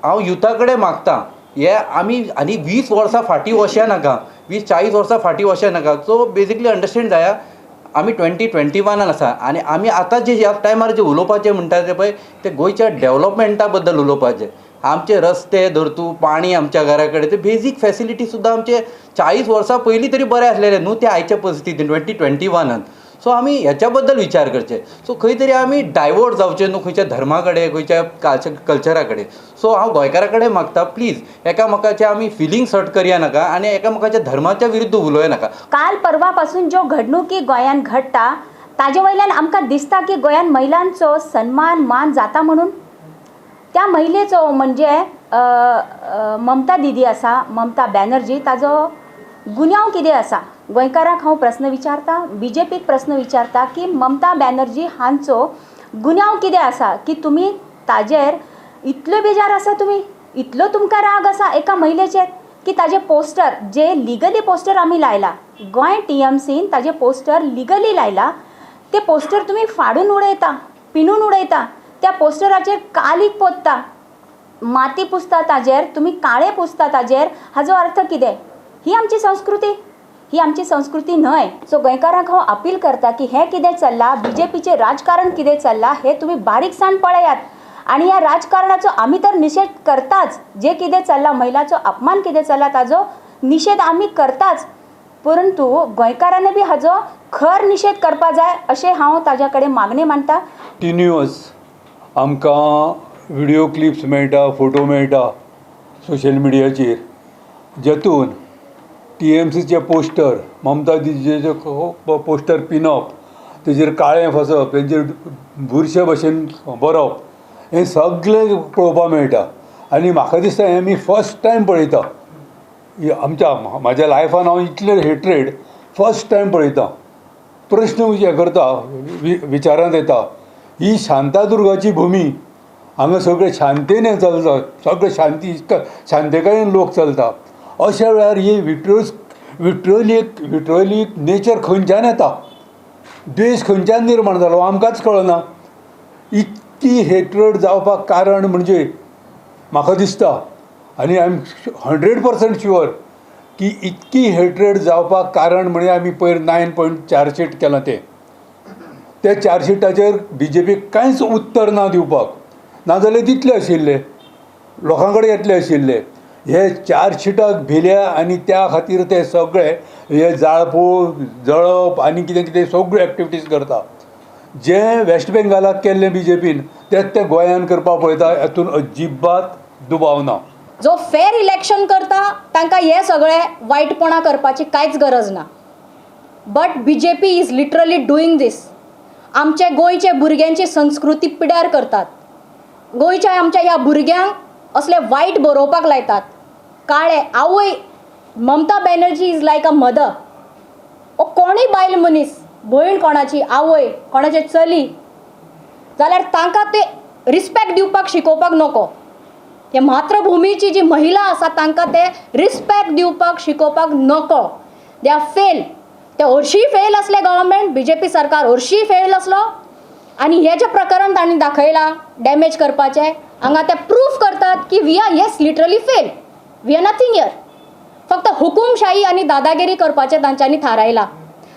हांव युथा कडेन मागता, हे आमी आनी 20 वर्सां फाटीं वचया नाका, 20-40 वर्सां फाटीं वचया नाका. सो बेजिकली अंडरस्टँड जाया, आमी 2021 आसा आनी आमी आतां जे ह्या टायमार जे उलोवपाचें म्हणटा ते पळय, ते गोंयच्या डेवलपमेंटा बद्दल उलोवपाचें. आमचे रस्ते धर तूं, पाणी आमच्या घरा कडेन, ते बेजीक फेसिलिटी सुद्दां आमचे 40 वर्सां पयलीं तरी बरें आसलेले न्हू ते आयच्या परिस्थितीन 2021. सो आमी हेच्या बद्दल विचार करचे. सो खंय तरी आमी डायवर्ट जावचे न्हू खंयच्या धर्मा कडेन, खंयच्या कल्चरा कडेन. सो हांव गोंयकारा कडेन मागता, प्लीज एकामेकाचे आमी फिलिंग्स हर्ट करया नाका आनी एकामेकाच्या धर्माच्या विरुद्ध उलोवया नाका. काल परवापासून ज्यो घडणुकी गोंयांत घडटा ताजे वयल्यान आमकां दिसता की गोंयांत महिलांचो सन्मान मान जाता म्हणून. त्या महिलेचो म्हणजे ममता दिदी आसा, ममता बॅनर्जी, ताजो गुन्यांव कितें आसा? गोंयकारांक हांव प्रस्न विचारता, बीजेपीक प्रस्न विचारता की ममता बॅनर्जी हांचो गुन्यांव कितें आसा की तुमी ताजेर इतल्यो बेजार आसा, तुमी इतलो तुमकां राग आसा एका महिलेचेर की ताजे पोस्टर जे लिगली पोस्टर आमी लायला, गोंय टीएमसीन ताजे पोस्टर लिगली लायला, ते पोस्टर तुमी फाडून उडयता, पिनून उडयता, त्या पोस्टराचेर कालीक पोत्ता, माती पुसता ताजेर, तुमी काळें पुसता ताजेर. हाजो अर्थ कितें? ही आमची संस्कृती? ही आमची संस्कृती न्हय. सो गोंयकारांक हांव अपील करता की हें कितें चल्लां, बीजेपीचें राजकारण कितें चल्लां, हें तुमी बारीकसाण पळयात आनी ह्या राजकारणाचो आमी तर निशेध करताच. जे कितें चल्लां, महिलाचो अपमान कितें चल्ला, ताजो निशेध आमी करताच, परंतु गोंयकारांनी बी हाजो खर निशेध करपा जाय अशें हांव ताज्या कडेन मागणें मांडटा. कंटिन्युअस आमकां विडियो क्लिप्स मेळटा, फोटो मेळटा सोशल मिडियाचेर, जेतून टीएमसीचे पोस्टर, ममता दिदीचे पोस्टर पिनप, तेजेर काळें फासप, तेंचेर बुरशे भशेन बरोवप, हें सगळें पळोवपाक मेळटा. आनी म्हाका दिसता हें आमी फर्स्ट टायम पळयता. आमच्या म्हाज्या लायफान हांव इतलें हेट्रेड फर्स्ट टायम पळयता. प्रश्न हें करता, विचारांत येता, ही शांतादुर्गाची भुमी, हांगा सगळें शांतेन हें चलता, सगळें शांती शांतकायेन लोक चलता. अशा वेळार ही विट्रोस विट्रोलीक विट्रोलीक नेचर खंयच्यान येता, द्वेश खंयच्यान निर्माण जालो, आमकांच कळना. इतकी हेट्रड जावपाक कारण म्हणजे म्हाका दिसता आनी I am 100% sure की इतकी हेट्रेड जावपाक कारण म्हणजे आमी पयर 9 पॉयंट चार्जशीट केलां तें. त्या चार्जशिटाचेर बीजेपीक कांयच उत्तर ना दिवपाक, नाजाल्यार दितले आशिल्ले, लोकां कडेन येतले आशिल्ले. हे चार्जशिटाक भिल्या आनी त्या खातीर ते सगळे हे जाळपोळ जळप आनी कितें कितें सगळ्यो एक्टिविटीज करता. जें वेस्ट बेंगालाक केल्लें बीजेपीन तेंच ते गोंयान करपाक पळयता, हातून अजिबात दुबाव ना. जो फेर इलेक्शन करता तांकां हे सगळे वायटपणां करपाची कांयच गरज ना, but BJP is literally doing this. आमचे गोंयचे भुरग्यांची संस्कृती पिड्यार करतात. गोंयच्या आमच्या ह्या भुरग्यांक असले वायट बरोवपाक लायतात, काळे. आवय Mamata Banerjee is like a mother. ओ कोणूय बायल मनीस, भयण कोणाची, आवय कोणाचे, चली जाल्यार तांकां ते रिस्पेक्ट दिवपाक शिकोवपाक नको. हे मातृभुमीची जी महिला आसा तांकां ते रिस्पेक्ट दिवपाक शिकोवपाक नको. They are fail. ते हरशीं फेल आसले गव्हर्मेंट, बीजेपी सरकार हरशीं फेल आसलो आनी हे जे प्रकरण तांणी दाखयलां डॅमेज करपाचें, हांगा ते प्रूफ करतात की we are, yes, literally fail, we are nothing here. फक्त हुकुमशाही आनी दादागिरी करपाचें तांच्यांनी थारायलां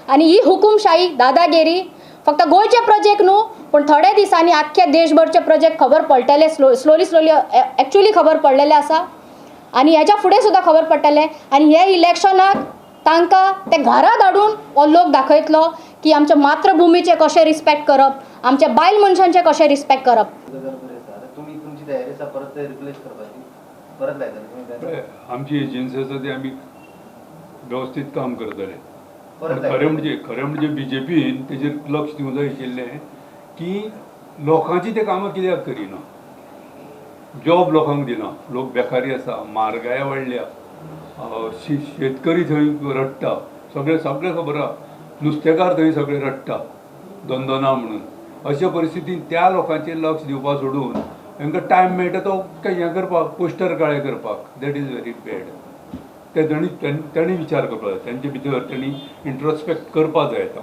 आनी ही हुकुमशाही, दादागिरी फक्त गोंयचे प्रजेक न्हू, पूण थोड्या दिसांनी आख्खे देशभरचे प्रजेक खबर पडटले. स्लोली स्लोली एक्चुली खबर पडलेलें आसा आनी हेच्या फुडें सुद्दां खबर पडटलें. आनी हे इलेक्शनाक तांकां ते घरा धाडून हो लोक दाखयतलो की आमच्या मातृभुमीचें कशें रिस्पेक्ट करप, आमच्या बायल मनशांचें कशें रिस्पेक्ट करप. गजाल बरी आसा. आतां तुमी तुमची तयारी आसा परत ते रिप्लेस करपाची? परत लायतले तुमी ते? आमची एजन्सी आसा ती आमी वेवस्थीत काम करतले. परत खरें लायतले. म्हणजे बीजेपीन तेजेर लक्ष दिवंक जाय आशिल्लें की लोकांची ते कामां कित्याक करिना, जॉब लोकांक दिना, लोक बेकारी आसा, म्हारगाय वाडल्या, शेतकरी थंय रडटा, सगळें सगळें खबर आहा, नुस्तेकार थंय सगळे रडटा, धंदो ना म्हणून. अशा परिस्थितीन त्या लोकांचेर लक्ष दिवपा सोडून तांकां टायम मेळटा तो हें करपाक, पोस्टर काळे करपाक. That is very bad. ते तांणी विचार करपाक जाय, तेंचे भितर तांणी इंट्रोस्पेक्ट करपाक जाय आतां.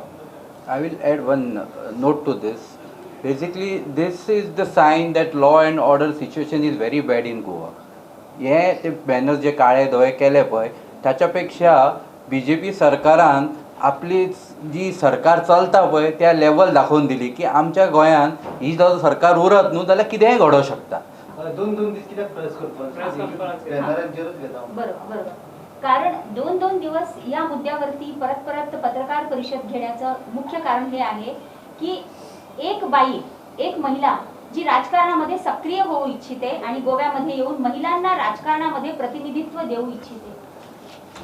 I will add one note to this. Basically this is the sign that law and order situation is very bad in Goa. हे ते बॅनर्स जे काळे धवे केले पळय, ताच्या पेक्षा बी जे पी सरकारान आपली जी सरकार चलता पळय त्या लेवल दाखोवन दिली की आमच्या गोंयान ही जर सरकार उरत न्हू जाल्यार कितेंय घडोवंक शकता. दोन दोन दीस कित्याक प्रेस कॉन्फरन्स बॅनरांचेरूच घेता? बरोबर बरोबर, कारण दोन दोन दिवस या मुद्द्यावरती परत परत पत्रकार परिषद घेण्याचं मुख्य कारण हे आहे की एक बाई, एक महिला जी राजकारणामध्ये सक्रिय होऊ इच्छिते आणि गोव्यामध्ये येऊन महिलांना राजकारणामध्ये प्रतिनिधित्व देऊ इच्छिते,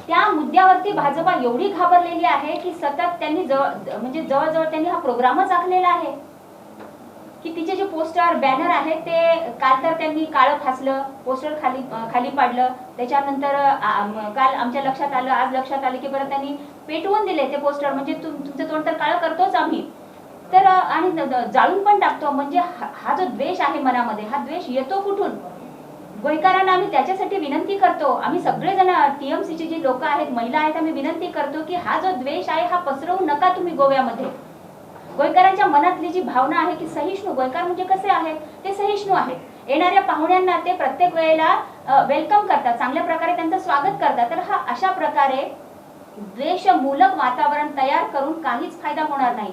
त्या मुद्द्यावरती भाजपा एवढी घाबरलेली आहे की सतत त्यांनी जवळ म्हणजे जवळजवळ त्यांनी हा प्रोग्रामच आखलेला आहे की तिचे जे पोस्टर बॅनर आहेत ते काल तर त्यांनी काळं फासलं, पोस्टर खाली खाली पाडलं. त्याच्यानंतर काल आमच्या लक्षात आलं, आज लक्षात आलं की परत त्यांनी पेटवून दिले ते पोस्टर. म्हणजे तुमचं तोंड तर काळं करतोच आम्ही तर, आणि जाळून पण टाकतो. म्हणजे हा जो द्वेष आहे मनामध्ये, हा द्वेष येतो कुठून? गोयकारांना आम्ही त्याच्यासाठी विनंती करतो. आम्ही सगळेजण TMCचे जे लोक आहेत, महिला आहेत, आम्ही विनंती करतो की हा जो द्वेष आहे हा पसरवू नका तुम्ही गोव्यामध्ये. गोयकारांच्या मनातली जी भावना आहे की सहिष्णू गोयकार म्हणजे कसे आहेत, ते सहिष्णू आहेत. येणाऱ्या पाहुण्यांना ते प्रत्येक वेळेला welcome करतात, चांगल्या प्रकारे त्यांचं स्वागत करतात. तर हा अशा प्रकारे द्वेषमूलक वातावरण तयार करून काहीच फायदा होणार नाही.